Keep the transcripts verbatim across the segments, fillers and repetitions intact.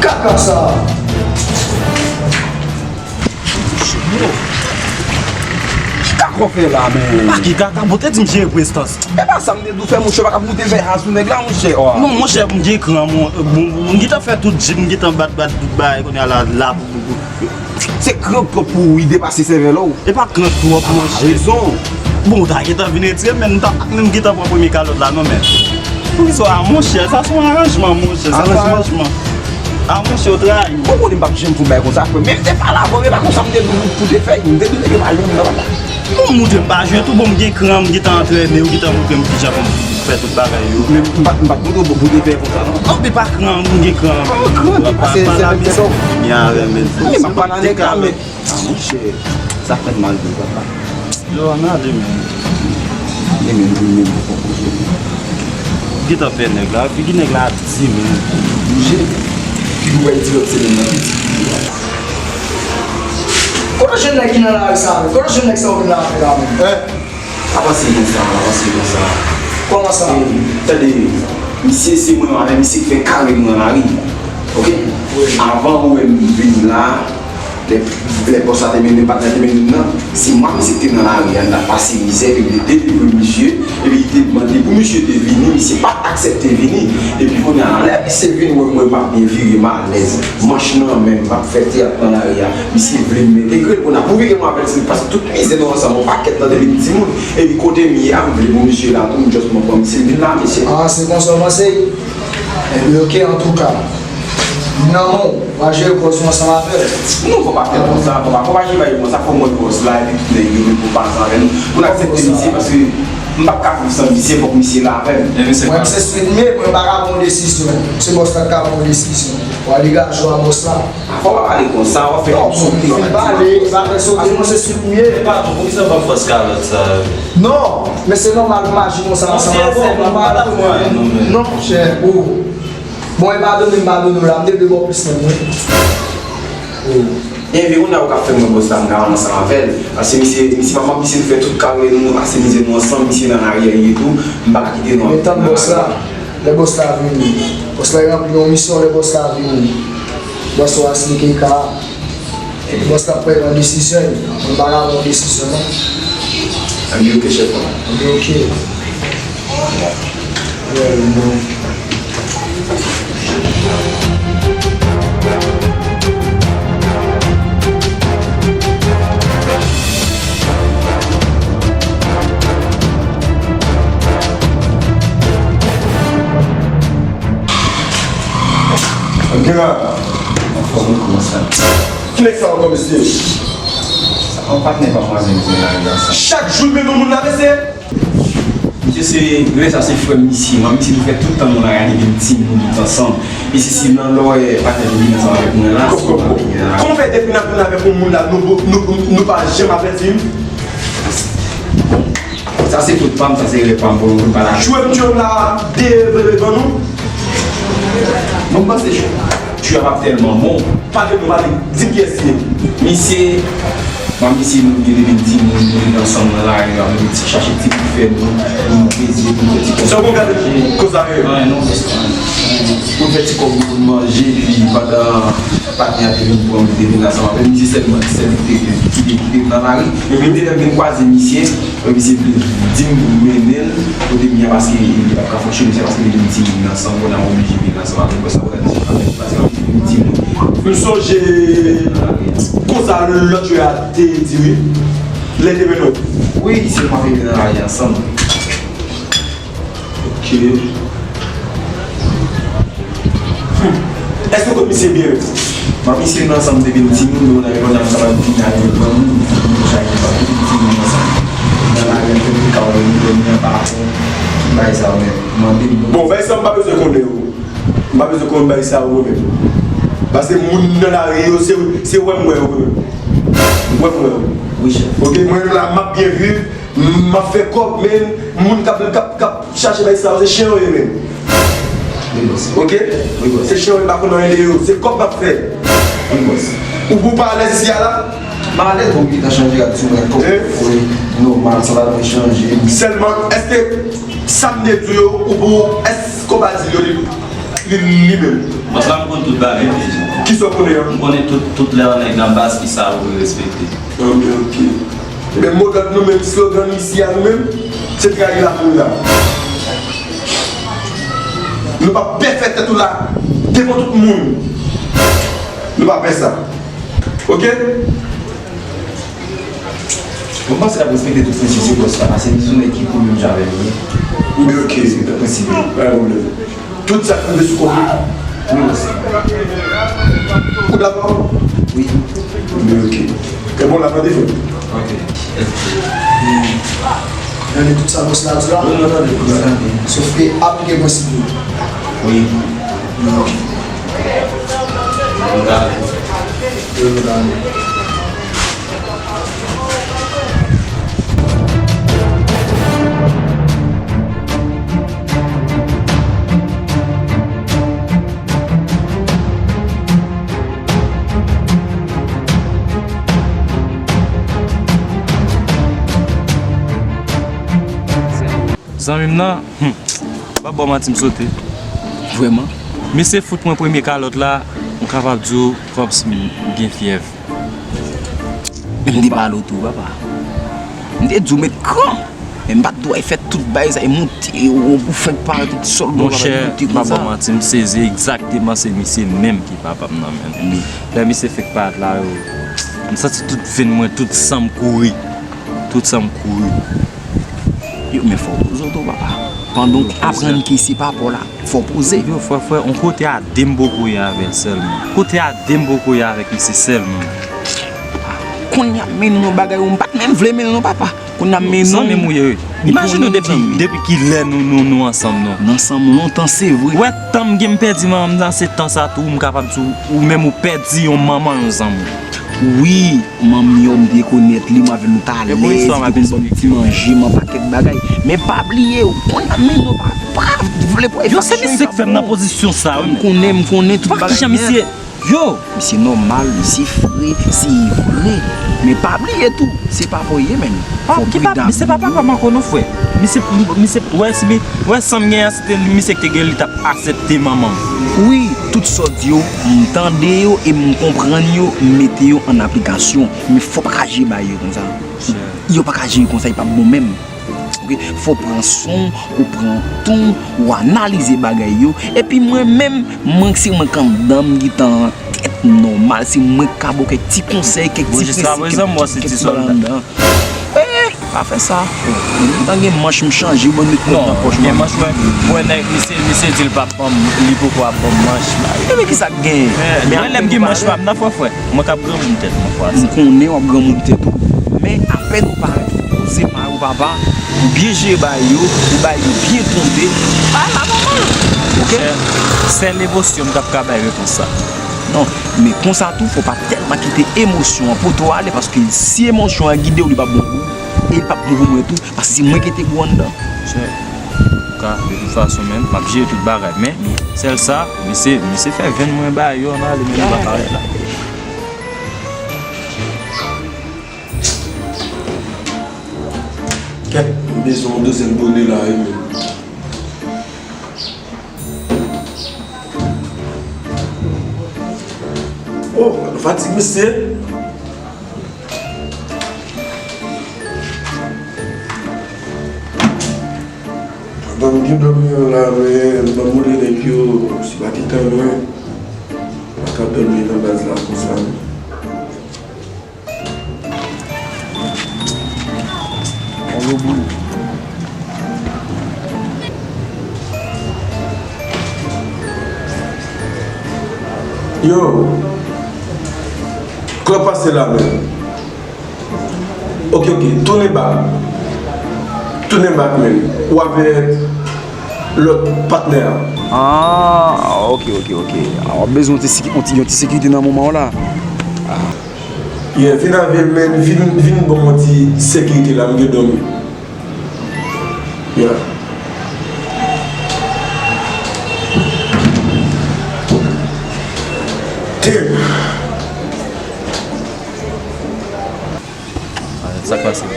Kaka sa. Ki kaka w fè la, men? Pa ki kaka, bon, te di m jere prestans. E pa sa m te di w fè, monchè, pa ka pou te fè ha sou nèg la, monchè. Non, monchè, m gen kran, mon, bon, m gentan fè tout jip, m gentan bat, bat, tout bagay, kounye a la, la, pou, pou, pou. Se kran k twòp pou ou, li depase sèvèl ou. E pa kran k twòp, monchè. Rezon. Bon, w ta gentan vin retire m, men m ta pa t menm gentan pran premye kalòt la, non, men. Poukisa, a, monchè, sa se yon aranjman, monchè, sa se yon aranjman. A, monchè, w trayi m. Ou konnen m p ap janm fè yon bagay konsa, frè. Men m te pale avè w, e pa konsa m te di w pou te fè, m te di w nèg yo pa jwenn nan. Bon, monchè, m pa jwe tou, bon, m gen kran, m gentan antrene, ou gentan montre m kijan pou m fè tout bagay yo. Men m pa t, m pa t montre w pou te fè konsa, non. Non, men pa kran, m gen kran. Kran, pa, pa, pa la, men sa w fini avè m, men. Wi, m ap pale a nèg la, men. A, monchè, sa fè m mal vre, papa. Yo, ann ale, men. Ale, men, nou, men, nou, men. Gentan pè nèg la, figi nèg la ap di, men. Monchè, figi w ap di lòt semèn nan, piti. Kote jèn nèg ki nan lari sa, men? Kote jèn nèg sa w vin la avè la, men? Hein? Pa panse konsa, pa panse konsa. Kòman sa? E, tande, misye se mwen avè misye ki fè kare nou nan lari. Oke? Wi. Avan ou wè m vin la, lè, lè bòs la te mennen m, patnè te mennen m nan, se mwen misye ki te nan lari a, m t ap pase mizè, epi m te delivre misye, epi li te mande pou misye te vini, misye pa t aksepte vini. Epi kounye a, lè misye vin wè mwen, m ap byen vire, m alèz, manch nan men m, m ap fè teyat nan lari a. Misye vle m entegre l, kounye a, pou vire m avè l, se paske tout mizè nou ansanm, yon pakèt nan depi n timoun. Epi kote m ye a, m vle pou misye la tou, m just mwen pran misye, m vin la, mesye. Ah, se konsa w panse? Ebyen, oke, antouka. M nan men w, w a jere kòz ou ansanm avè l. Non, fò pa fè konsa, fò pa, fò pa jere bagay konsa, fò m wè bòs la, epi tout nèg yo, pou pase avè nou. Pou n aksepte misye, paske m p ap ka viv san misye, fòk misye la avè m. Mwen, se swit m ye, mwen pa ka pran yon desizyon. Se bòs la k ka pran yon desizyon. W a degaje w a bòs la. Fò w pa pale konsa, w ap fè tout sot. Non, fin pale, pa fè sot, non, se swit m ye. E patwon, poukisa w pa fòs kalòt sa? Non, men se nòmal pou m aji konsa ansanm avè w. Non, chè, oh. Bon, e padone m, padone w la, m te vle ba w plis menm, wi. Oh. Ebyen, kounye a ou ka fè m wè bòs la, m ka ansanm avè l. Paske misye, misye pa mank, misye fè tout kare nou, pase mizè nou ansanm, misye nan lari a ye tou, m pa ka kite nou. Men tann bòs la, lè bòs la vini. Bòs la ranpli yon misyon, lè bòs la vini. Bòs ou a esplike ka. Bòs la pral pran desizyon, mwen pa ka pran desizyon, non. Ann gen oke, chèf mwen. Ann gen oke. Well, non. Ok, la. Anfòm, wi, kòman sa? Ki nèg sa ankò, mesye? Sa yon patnè pa mwazel, mesye, la, la, sa. Chak jou l mete yon moun la, mesye. Misye se, rele sa se frè misye. Mwen, misye nou fè tout tan nou la, gade vin timoun tout ansanm. Misye se nan lòyè, patnè nou vin ansanm avèk mwen la. Kòman fè depi n ap vin avèk yon moun la, nou, nou, nou pa janm avèti m? Sa se fot pa m, sa se erè pa m, bon, nou pa la. Jwe m, jwe m la, de, de, devan nou. Mwen panse jwe a p ap tèlman bon. Pale nou, pale, di m kiyès li ye. Misye, mwen, misye, nou te depi n timoun, nou te ansanm nan lari a, nou te chache ti pou fè nou, pou nou plezi, pou nou fè ti kòb. Sa w konn gade koz la menm? Anyen, non, non. Pou nou fè ti kòb pou nou manje, epi pandan patnè a te vin pran, li te vin ansanm avè m, misye sèlman, sèl ki te, ki te kite m nan lari. Epi, te lè m vin kwaze misye, epi misye vle di m pou m mennen l kote m ye a, paske li pa t ka fonksyone, se paske li vin timoun ansanm, kounye a m oblije vin ansanm avè l, konsa pou l di avè l, paske li vin timoun. M sonje konsa lòt jou a te di wi, lè te mennen w. Wi, se mwen te vin nan lari ansanm. Ok. Hmm. Èske w konn misye byen menm? Mwen misye nan ansanm depi n timoun, nou nan yon nan sa vin al pran moun, nou chaje pa depi n timoun ansanm. Nan lari an, tout ka wè nou, nou an pa fè bagay sa yo menm. Mande m. Bon, bagay sa m pa bezwen konnen yo. M pa bezwen konnen bagay sa yo menm. Paske moun nan lari yo, se, se wè m wè yo menm. Wè m wè yo. Wi, chèf. Ok, mwen menm la, m ap byen viv. M ap fè kòb, men moun k ap, k ap, k ap chache bagay sa yo, se chen yo ye menm. Wi, bòs. Ok? Wi, bòs. Se chen yo, m pa konn anyen de yo. Se kòb m ap fè. Wi, bòs. Ou, ou pa alèz isi a la? M alèz, bon, m gentan chanje rad sou mwen, kòb. Hein? Wi, nòmal, sa pa dwe chanje. Sèlman, èske sa m te di w yo, ou, ou, èske w pa di l yo li, li, li menm? Bòs la, m konn tout bagay deja. Kisa w konnen an? M konnen tout, tout lè yon nèg nan baz, kisa ou vle respekte. Ok, ok. Men modòd nou menm, slogan nou isi a nou menm, se trayi lakou la. Nou p ap pè fè tèt ou la devan tout moun. Nou pa pè sa. Ok? Mwen panse l ap respekte tout prensip yo, bòs la, paske li se yon nèg ki cool menm jan avè m, wi. Li respekte prensip yo. Pa gen pwoblèm. Tout sa k rive sou kò m, wi, bòs. Ou dakò? Wi. Wi, ok. Kè bon la tande, frè m. Ok. Tande tout sa bòs la di la? Wi, mwen tande, mwen tande. Sòf ke aplike prensip yo. Wi. Wi, ok. Mwen dakò. Wi, mwen dakò. Zanmi m nan, hmm, m p ap ba w manti, m sote. Vrèman? Misye fout mwen premye kalòt la, m kapab di w kòmsi m gen fyèv. Men m te pale w tou, papa. M te di w met kran. Men m pa t dwe fè tout bagay sa, e monte, e w, ou fèk parèt tout sòl, bò, papa, monchè, monte m pa konsa. Ba w manti, m sezi egzakteman, se misye menm ki papa m nan, men. Wi. Lè misye fèk parèt la, yo, m santi tout venn mwen, tout san m kouri. Tout san m kouri. Yo, men fò w poze w tou, papa. Pandan w aprann ke se papa w la, fò w poze. Yo, frè, frè, on kote a de m poko ye avè l sèlman. Kote a de m poko ye avèk misye sèlman. Kounye a, men nou bagay, m pa t menm vle men non, papa. Kounye a, men nou. Zanmi m ou ye, wi. Imajine w depi, depi kilè nou, nou, nou ansanm, non? Nou ansanm lontan, se vre. Wè, tan m gen m pèdi manman m nan, se tan sa tou, m kapab di w, ou menm ou pèdi yon manman, yon zanmi. Wi, manmi w, m te konèt li, mwen avè l nou t alèz, li te konn ban m ti manje, m an pakèt bagay. Men pa bliye, w konn men nou pa, pa vle pran efeksyon. Yo, se misye k fè m nan pozisyon sa, wi. M konnen, m konnen tout bagay nèt. Yo! Misye nòmal, misye fre, se vre. Men pa bliye tou, se papa w ye, men. Fò w pridan. Misye pa papa m ankò non, frè. Misye, misye, wè, si mi, wè, san m gen an, se te misye ki te gen, li t ap aksepte manman m. Wi, tout sa w di yo, m tande yo e m konprann yo, m mete yo an aplikasyon. Men fò w pa ka jere bagay yo konsa. Yo pa ka jere konsa, e p ap bon menm. Ok? Fò w pran son w, ou pran ton w, ou analize bagay yo. Epi mwen menm, mwen se mwen k anndan m, m gentan an tèt nòmal, se mwen k ka ba w kèk ti konsèy, kèk ti prensip, kèk, kèk ti bagay anndan. Eh, pa fè sa. M gentan gen manch, m chanje, ou ban m met kòb nan pòch mwen. Non, gen manch, wè, wè nèg, misye, misye di l p ap ban m, li poko ap ban m manch la. Ebyen, kisa k genyen? Men lè m gen manch pa m nan, frè, frè, mwen k ap granmoun tèt mwen, frè. M konnen w ap granmoun tèt ou. Men apèn ou parèt, ou poze mari w, papa, ou byen jere bagay yo, ou bay yo byen tonbe. Bay la nòmal. Ok? Sèl emosyon m t ap ka bay repons sa. Non, men konsa tou, fò w pa tèlman kite emosyon an pote w ale, paske si emosyon an gide w, li p ap bon pou ou, e li p ap bon pou mwen tou. Paske se mwen ki te gwo anndan. Chè, ka, de tout fason, menm, m ap jere tout bagay. Men, sèl sa, misye, misye fè venn mwen ba yo, ann ale, men li pa parèt la. Kèt, m bezwen yon dezyèm bone la, wi, menm. Oh, nou fatig, mesye. Pandan m gen dòmi an la, men ban m montre nèg yo, si pa te tan lwen, pa ka dòmi nan baz la konsa, non. Yo, kòman pase la menm? Ok, ok, tounen bak. Tounen bak menm. Ou avèk lòt patnè a. Ah, ok, ok, ok. Ah, w ap bezwen yon ti seki-, yon ti, yon ti sekirite nan moman w la. Ah. Yeah, vin avè m, men, vin, vin ban m yon ti sekirite la, m gen dòmi. Yeah. Damn. Ah, sa k pase?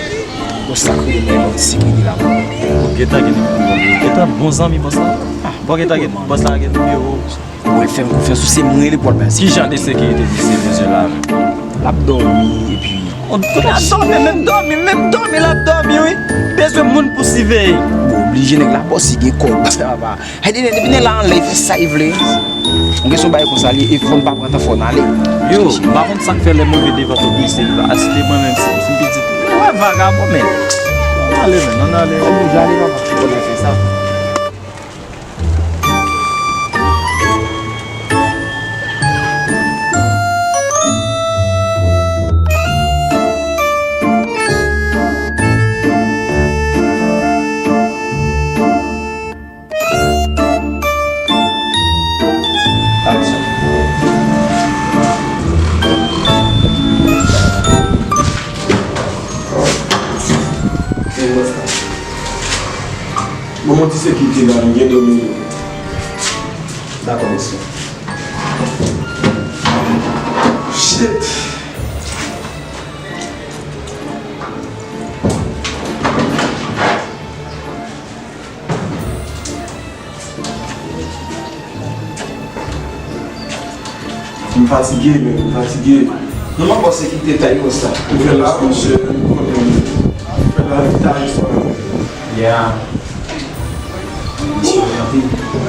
Bòs la kreye mwen yon ti sekirite la. Bon, gentan gen, gentan bon zanmi bòs la. Ah, bon, gentan gen, bòs la gen nimewo. Bon, li fè m konfyans, se mwen li pral bay. Ki jan de sekirite misye bezwen la menm? L ap dòmi, epi. L ap dòmi, menm dòmi, menm dòmi, l ap dòmi, wi. Bezwen moun pou siveye. Bon, oblije nèg la bòs, li gen kòb, sa va. Hey, depi, depi nèg la anlè, li fè sa li vle. Mwen gen son bagay konsa, li, e fò n pa pran tan, fò n ale. Yo, m pa konn sa k fè lè m rive devan pòt misye, li pa asiste mwen menm si, si m pitit. Mwen vagabon, men. Ann ale, men, ann ale. Ann ale, papa, fò n fè sa. Aksyon. Bon, mwen di sekirite la, nou gen de minit. Dakò, mesye. Shit! M fatige, men, m fatige. Non, m ap pase kite tay konsa. Ou fè la, monchè, m konnen. Ou fè la, vit a istwa. Yeah. Misye ot anpil.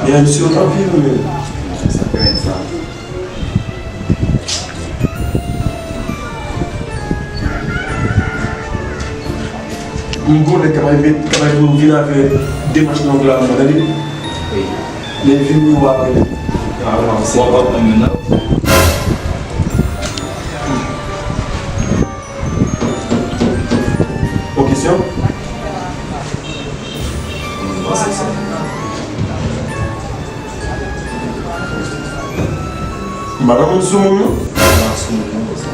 Yeah, misye ot anpil, men. Sa fè sa. M konnen kay mwen, kay mwen pou vin avè demach nan ongle la, tande? Wi. Men vin pou w apre. Ah, w ap konprann mwen nan. Bon kesyon. M panse sa. M pa nan moun sou moun, non? M pa sou moun, non, konsa.